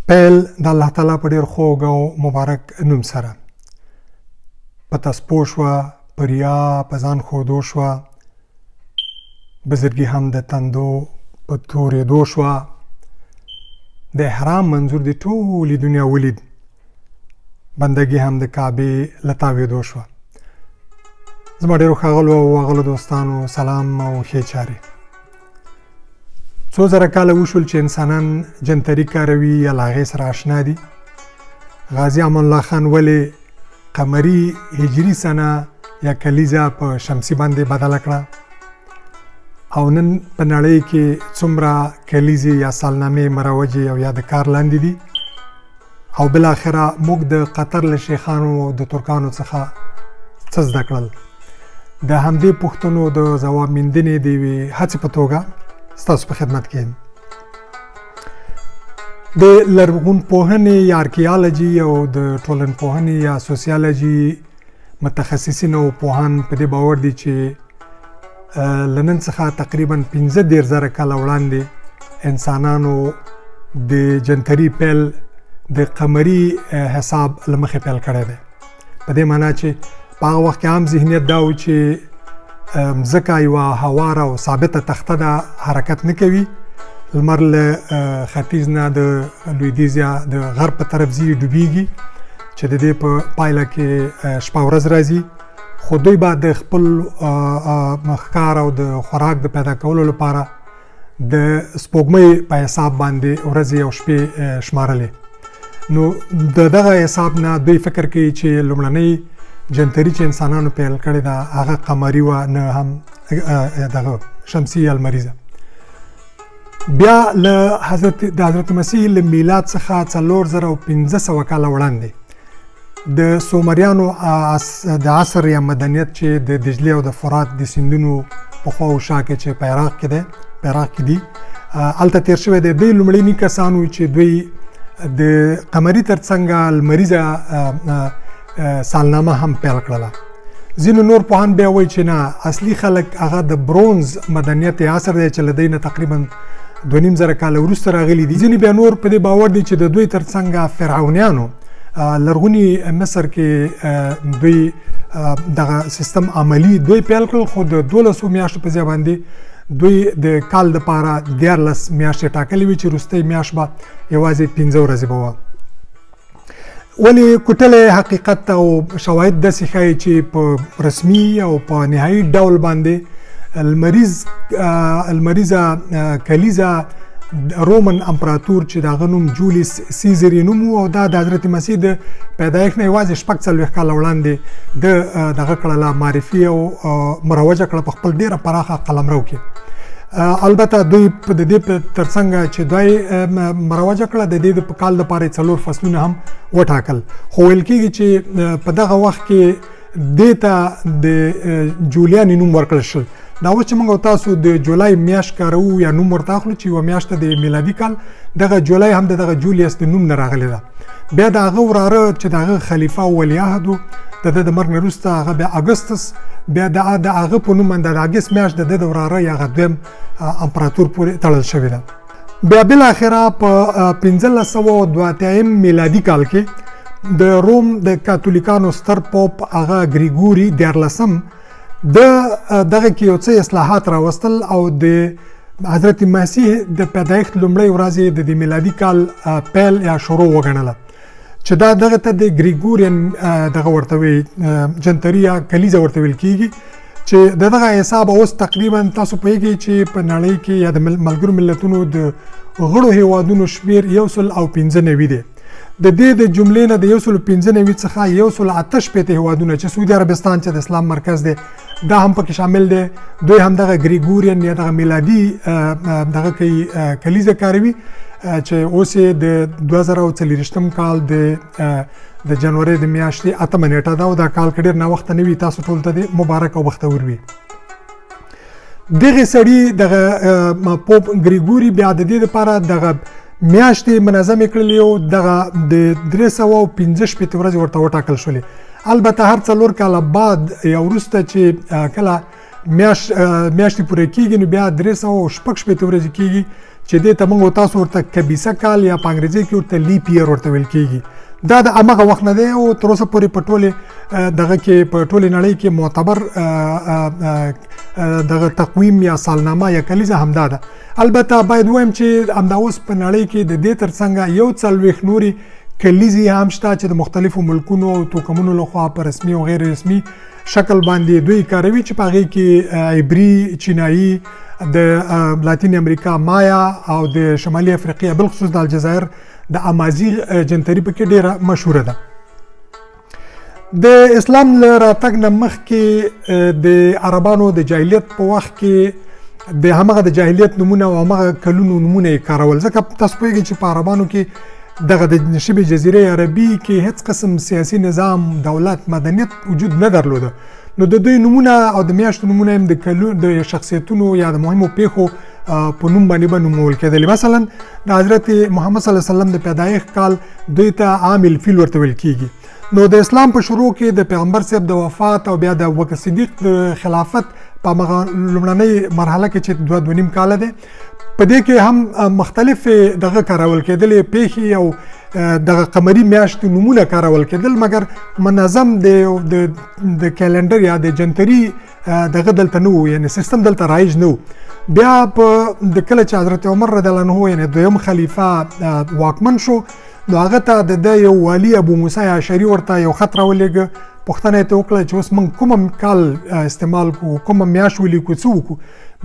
پیل د الله تعالی په ډیر خوږ او مبارک نوم سره. په تسپو شوه، په ریا په ځان ښودو شوه، بزرګي هم د تندو په تورېدو شوه. د احرام منظور د ټولې دنیا ولید، بندګي هم د کعبې له تاوېدو شوه. زما ډېرو ښاغلو او اغلو دوستانو سلام او ښې چارې. څو زره کاله وشول چې انسانان جنتري کاروي یا له هغې سره آشنا دي. غازي امان الله خان ولې قمري هجري سنه یا کلیزه په شمسي باندې بدله کړه؟ او نن په نړۍ کې څومره کلیزې یا سالنامې مروجې او یا د کار لاندې دي؟ او بالاخره موږ د قطر له شیخانو او د ترکانو څخه څه زده کړل؟ د همدې پوښتنو د ځواب میندنې د یوې هڅې په توګه ستاسو په خدمت کې یم. د لرغونپوهنې یا ارکیالوجي او د ټولنپوهنې یا سوسیالوجي متخصصین او پوهان په دې باور دي چې له نن څخه تقریبا 35,000 کاله وړاندې انسانانو د جنتري پیل د قمري حساب له مخې پیل کړی دی. په دې معنی چې په هغه وخت کې عام ذهنیت دا و چې مځکه یوه هواره او ثابته تخته ده، حرکت نه کوي، لمر له ختیځ نه د لویدیځ یا د غرب په طرف ځي، ډوبیږي، چې د دې په پایله کې شپه ورځ راځي. خو دوی به د خپل ښکار او د خوراک د پیدا کولو لپاره د سپوږمۍ په حساب باندې ورځې او شپې شمارلې. نو د دغه حساب نه دوی فکر کوي چې لومړنۍ جنتري چې انسانانو پیل کړې ده هغه قمري وه، نه هم دغه شمسي یا لمریزه. بیا له د حضرت مسیح له میلاد څخه 4500 کاله وړاندې د سومریانو د عصر یا مدنیت چې د دجلې او د فرات د سیندونو په خوا او شا کې چې په عراق کې دی، په عراق کې دي، هلته تېر شوی دی. دوی لومړني کسان وو چې دوی د قمري تر څنګه لمریزه سالنامه هم پیل کړله. ځینو نور پوهان بیا وایي چې نه، اصلي خلک هغه د برونز مدنیت عصر دی چې له دی نه تقریبا 2500 کاله وروسته راغلي دي. ځینې بیا نور په دې باور دي چې د دوی تر څنګه فرعونیانو لرغوني مصر کې دوی دغه سیستم عملی دوی پیل کړل، خو د 12 میاشتو په ځای باندې دوی د کال دپاره 13 میاشتې ټاکلې وي چې وروستۍ میاشت به یوازې 5 ورځې به وه. ولې کوټلی حقیقت او شواهد داسې ښایي چې په رسمي او په نهایي ډول باندې لمریزه کلیزه رومن امپراتور چې د هغه نوم جولیس سیزر یې نوم و او دا د حضرت مسیح د پیدایښت نه یوازې 46 کاله وړاندې د دغه کړله معرفي او مروجه کړه په خپل ډېره پراخه قلمرو کې. البته دوی په د دې ترڅنګ چې دوی مروجه کړه د دې په کال دپاره یې 4 فصلونه هم وټاکل، خو ویل کېږي چې په دغه وخت کې دې ته د جولیاني نوم ورکړل شول. دا اوس چې موږ او تاسو د جولای میاشت کاروو یا نوم ورته اخلو چې یوه میاشت د میلادي کال، دغه جولای هم د دغه جولیس د نوم نه راغلې ده. بیا د هغه وراره چې د هغه خلیفه او ولیعهد و، د ده د مرګ نه وروسته هغه بیا اګستس، بیا د هغه په نوم باندې د اګست میاشت د ده د وراره یا هغه دویم امپراتور پورې تړل شوې ده. بیا بالاخره په 1582 میلادي کال کې د روم د کاتولیکانو ستر پوپ هغه ګریګوري 13 د دغه کې یو څه اصلاحات راوستل او د حضرت مسیح د پیدایښت لومړۍ ورځ یې د دې میلادي کال پیل یا شروع وګڼله، چې دا دغه ته د ګریګورین دغه ورته وي جنتري یا کلیزه ورته ویل کیږي، چې د دغه حساب اوس تقریبا تاسو پوهیږئ چې په نړۍ کې یا د ملګرو ملتونو د غړو هیوادونو شمېر 195 دی. د دې د جملې نه د 195 څخه 168 هیوادونه چې سعودي عربستان چې د اسلام مرکز دی دا هم پکې شامل دی، دوی هم دغه ګریګورین یا دغه میلادي دغه کوي کلیزه کاروي، چې اوس یې د 2024 کال د جنورۍ د میاشتې 8 نیټه ده او دا کال که ډېر ناوخته نه وي تاسو ټول ته دې مبارک او بختور وي. دغه سړي دغه پوپ ګریګوري بیا د دې لپاره دغه میاشتې منظمې کړلې او دغه د 365 ورځې ورته وټاکل شولې. البته هر 4 کاله بعد یا وروسته چې کله میاشتې پوره کېږي نو بیا 366 ورځې کېږي چې دې ته موږ تاسو ورته کبیسه کال یا په انګریزي کې ورته لیپ ایر ورته ویل کیږي. دا د همغه وخت نه دی او تر اوسه پورې په ټولې دغه کې په ټولې نړۍ کې معتبر دغه تقویم یا سالنامه یا کلیزه همدا ده. البته باید ووایم چې همدا اوس په نړۍ کې د دې ترڅنګ 41 نورې کلیزې هم شته چې د مختلفو ملکونو او توکمونو لخوا په رسمي او غیر رسمي شکل باندې دوی کاروي، چې په هغې کې عبري، چینایي، د لاتین امریکا مایا او د شمالي افریقیا بالخصوص د الجزایر د امازیغ جنتري پکې ډیره مشهوره ده. د اسلام له راتګ نه مخکې د عربانو د جاهلیت په وخت کې د همغه د جاهلیت نمونه او همغه کلونو نمونه یې کارول، ځکه تاسو پوهېږئ چې په عربانو کې دغه د شبه جزیره عربي کې هیڅ قسم سیاسي نظام، دولت، مدنیت وجود نه درلوده. نو د دوی نمونه او د میاشتو نمونه هم د کلو د شخصیتونو یا د مهمو پیښو په نوم باندې به نومول کېدلې. مثلا د حضرت محمد صلی الله علیه وسلم د پیدایښت کال دوی ته عام الفیل ورته ویل کېږي. نو د اسلام په شروع کې د پیغمبر صاحب د وفات او بیا د ابوبکر صدیق د خلافت په هغه لومړنۍ مرحله کې چې 2-2.5 کاله دی، په دې کې هم مختلفې دغه کارول کېدلې پیښې او دغه قمري میاشتې نومونه کارول کېدل، مګر منظم د د کیلنډر یا د جنتري دغه دلته نه وو، یعنی سیستم دلته رایج نه وو. بیا په د کله چې حضرت عمر رضی الله عنه یعنی دویم خلیفه واکمن شو، نو هغه ته د ده یو والي ابو موسی اشعري ورته یو خط راولېږه، پوښتنه یې ته وکړه چې اوس موږ کوم کال استعمال کړو، کومه میاشت ولیکو، څه وکړو.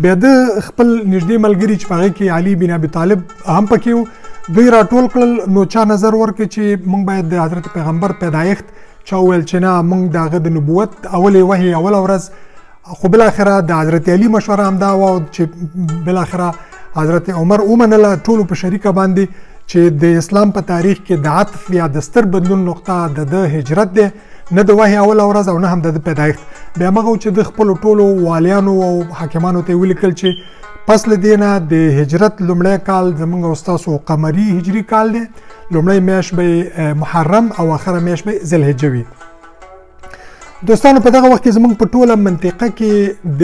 بیا ده خپل نږدې ملګري چې په هغې کې علي بن ابي طالب هم پکې و، دوی راټول کړل. نو چا نظر ورکړ چې موږ باید د حضرت پیغمبر پیدایښت، چا وویل چې نه موږ د هغه د نبوت اولې وحې اوله ورځ، خو بالاخره د حضرت علي مشوره هم دا وه چې بالاخره حضرت عمر ومنله ټولو په شریکه باندې چې د اسلام په تاریخ کې د عطف یا د ستر بدلون نقطه د ده هجرت دی، نه د وحې اوله ورځ او نه هم د ده پیدایښت. بیا همغه و چې د خپلو ټولو والیانو او حاکمانو ته یې ولیکل چې پس له دې نه د هجرت لومړی کال زموږ او ستاسو قمري هجري کال دی، لومړی میاشت به یې محرم او آخره میاشت به یې ذوالحجه وي. دوستانو په دغه وخت کې زموږ په ټوله منطقه کې د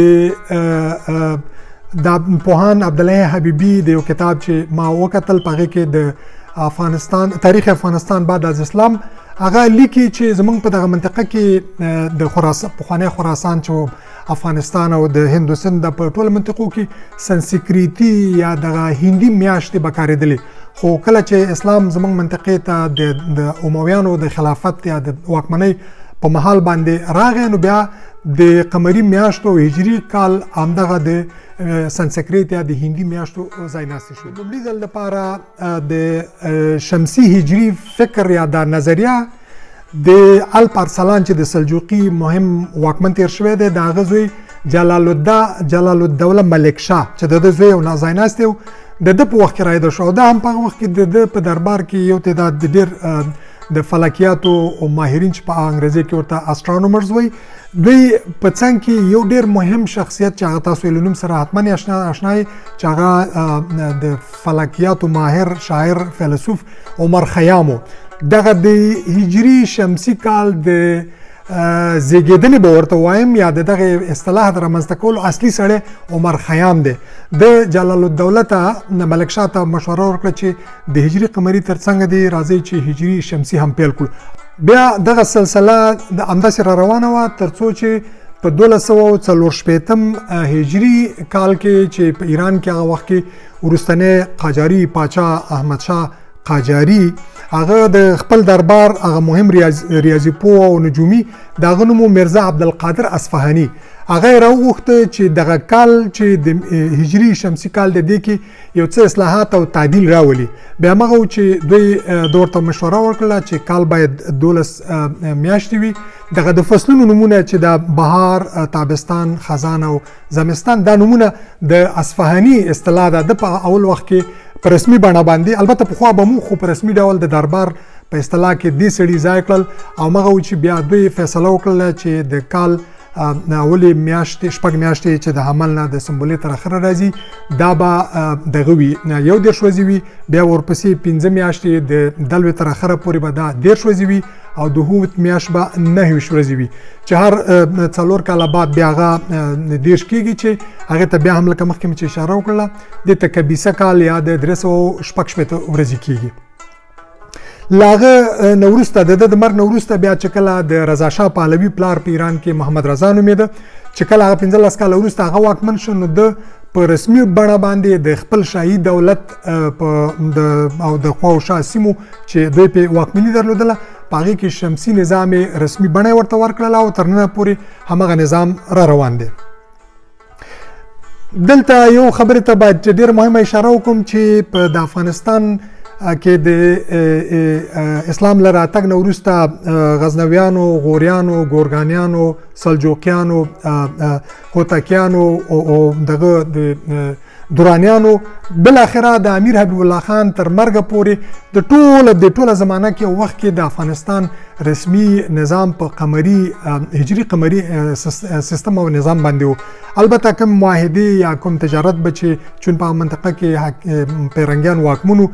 د پوهان عبدالله حبیبي د یو کتاب چې ما وکتل، په هغې کې د افغانستان تاریخ افغانستان بعد از اسلام هغه لیکي چې زموږ په دغه منطقه کې د خراسان، پخوانی خراسان چې افغانستان او د هند و سند په ټوله منطقو کې سنسکریتي یا دغه هندي میاشتې به کارېدلې، خو کله چې اسلام زموږ منطقې ته د امویانو د خلافت یا د واکمنۍ په مهال باندې راغی، نو بیا د قمري میاشتو او هجري کال همدغه د سنسکریت یا د هندي میاشتو ځای ناستې شو. لومړي ځل لپاره د شمسي هجري فکر یا دا نظریه د الپ ارسلان چې د سلجوقي مهم واکمن تیر شوی دی، د هغه زوی جلال الدوله ملک شاه چې د ده زوی او ځای ناستی و، د ده په وخت کې رایده شو. او دا هم په هغه وخت کې د ده په دربار کې یو تعداد د ډېر د فلکیاتو او ماهرین چې په انګریزي کې ورته اسټرانومرز وایي، دوی په څنګ کې یو ډېر مهم شخصیت چې هغه تاسو یې له نوم سره حتما آشنا یئ، چې هغه د فلکیاتو ماهر، شاعر، فیلسوف عمر خیام و. دغه د هجري شمسي کال د زیږېدنې به ورته وایم یا د دغه اصطلاح د رامنځته کولو اصلي سړی عمر خیام دی. د جلال الدوله ته ملک شاه ته مشوره ورکړه چې د هجري قمري تر څنګه دی راځئ چې هجري شمسي هم پیل کړو. بیا دغه سلسله د همداسې را روانه وه تر څو چې په 1264 هجري کال کې چې په ایران کې هغه وخت کې وروستنی قاجاري پاچا احمد شاه قاجاري هغه د خپل دربار هغه مهم ریاضي پوه او نجومي د هغه نوم و میرزا عبدالقادر اصفهاني، هغه یې راوغوښته چې دغه کال چې د هجري شمسي کال د دې کې یو څه اصلاحات او تعدیل راولي. بیا همغه و چې دوی د ورته مشوره ورکړله چې کال باید 12 میاشتې وي. دغه د فصلونو نومونه چې د بهار، تابستان، خزان او زمستان، دا نومونه د اصفهاني اصطلاح ده. د په اول وخت کې په رسمي بڼه باندې، البته پخوا به مو خو په رسمي ډول د دربار په اصطلاح کې دې سړي ځای کړل. او همغه و چې بیا دوی فیصله وکړله چې د کال اولې میاشتې 6 میاشتې چې د حمل نه د سنبلې تر اخره راځي دا به دغه وي 31 ورځې وي، بیا ورپسې 5 میاشتې د دلوې تر اخره پورې به دا 30 ورځې وي، او د حوت میاشت به 29 ورځې وي، چې هر 4 کاله بعد بیا هغه 30 کېږي، چې هغې ته بیا هم لکه مخکې مې چې اشاره وکړله دې ته کبیسه کال یا د 366 ورځې کېږي. له هغه نه وروسته د ده د مرګ نه وروسته بیا چې کله د رضا شاه پهلوي پلار په ایران کې محمد رضا نومېده، چې کله هغه 15 کاله وروسته هغه واکمن شو، نو ده په رسمي بڼه باندې د خپل شاهي دولت په د او د خواوشا سیمو چې دوی په واکمني درلودله په هغې کې شمسي نظام یې رسمي بڼه ورته ورکړله او تر ننه پورې همغه نظام را روان دی. دلته یو خبرې ته باید چې ډېره مهمه اشاره وکړم چې په د افغانستان کې د اسلام له راتګ نه وروسته غزنویانو، غوریانو، ګورګانیانو، سلجوقیانو، هوتکیانو او دغه د درانیانو بالاخره د امیر حبیب الله خان تر مرګه پورې د ټوله زمانه کې او وخت کې د افغانستان رسمي نظام په قمري هجري قمري سیستم او نظام باندې و. البته کوم معاهدې یا کوم تجارت به چې چون په منطقه کې پیرنګیان واکمنو،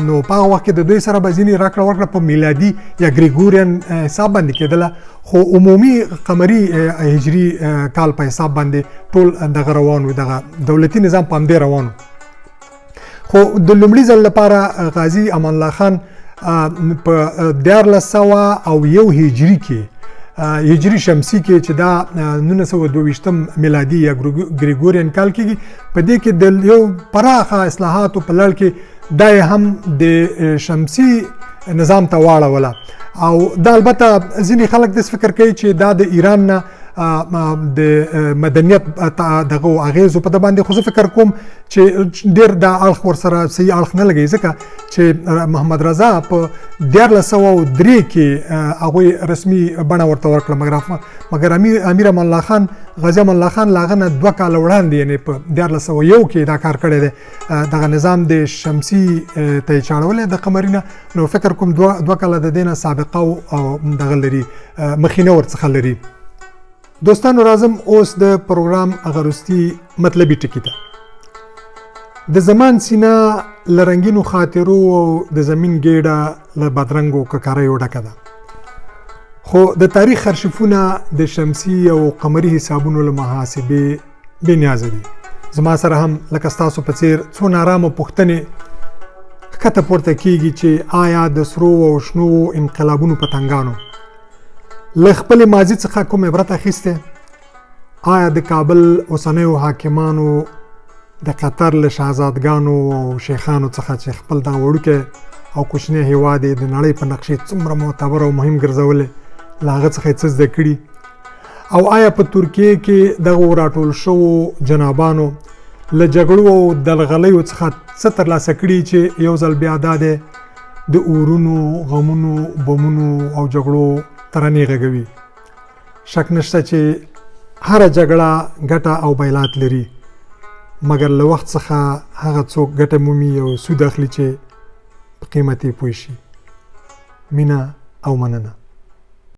نو په هغه وخت کې د دوی سره به ځینې راکړه ورکړه په میلادي یا ګریګوریان حساب باندې کېدله، خو عمومي قمري هجري کال په حساب باندې ټول دغه روان و، دغه دولتي نظام په همدې روان و. خو د لومړي ځل لپاره غازي امان الله خان په 1301 هجري کې، هجري شمسي کې چې دا 1922 میلادي یا ګریګوریان کال کېږي، په دې کې د یو پراخه اصلاحاتو په لړ کې دا یې هم د شمسي نظام ته واړوله. او دا البته ځینې خلک داسې فکر کوي چې دا د ایران نه د مدنیت دغه اغېزو په ده باندې، خو زه فکر کوم چې ډېر دا اړخ ورسره صحیح اړخ نه لګوي، ځکه چې محمد رضا په 1303 کې هغوی رسمي بڼه ورته ورکړه، مګر امیر امان الله خان، غازي امان الله خان له هغه نه 2 کاله وړاندې یعنې په 1301 کې دا کار کړی دی، دغه نظام د شمسي ته یې چاړولی د قمري نه، نو فکر کوم دوه کاله د دې نه سابقه او دغه لري، مخینه ورڅخه لري. دوستانو راځم اوس د پروګرام هغه وروستي مطلبي ټکي ته. د زمان سینه له رنګینو خاطرو او د زمین ګېډه له بدرنګو ککریو ډکه ده، خو د تاریخ ارشیفونه د شمسي او قمري حسابونو له محاسبې بې نیازه دي. زما سره هم لکه ستاسو په څېر څو نارامه پوښتنې ښکته پورته کیږي چې آیا د سرو او شنو انقلابونو پتنګانو له خپلې ماضي څخه کوم عبرت اخیستی؟ آیا د کابل اوسنیو حاکمانو د قطر له شهزادګانو او شیخانو څخه چې خپل دغه وړوکی او کوچنی هیواد یې د نړۍ په نقشې څومره معتبر او مهم ګرځولی، له هغه څخه یې څه زده کړي؟ او آیا په ترکیه کې دغو راټول شوو جنابانو له جګړو او دلغلیو څخه څه ترلاسه کړي چې یو ځل بیا دا دی د اورونو، غمونو، بمونو او جګړو ترانې غږوي؟ شک نشته چې هره جګړه ګټه او بایلات لري، مګر له وخت څخه هغه څوک ګټه مومي او سود اخلي چې په قیمت یې پوه شي. مینه او مننه.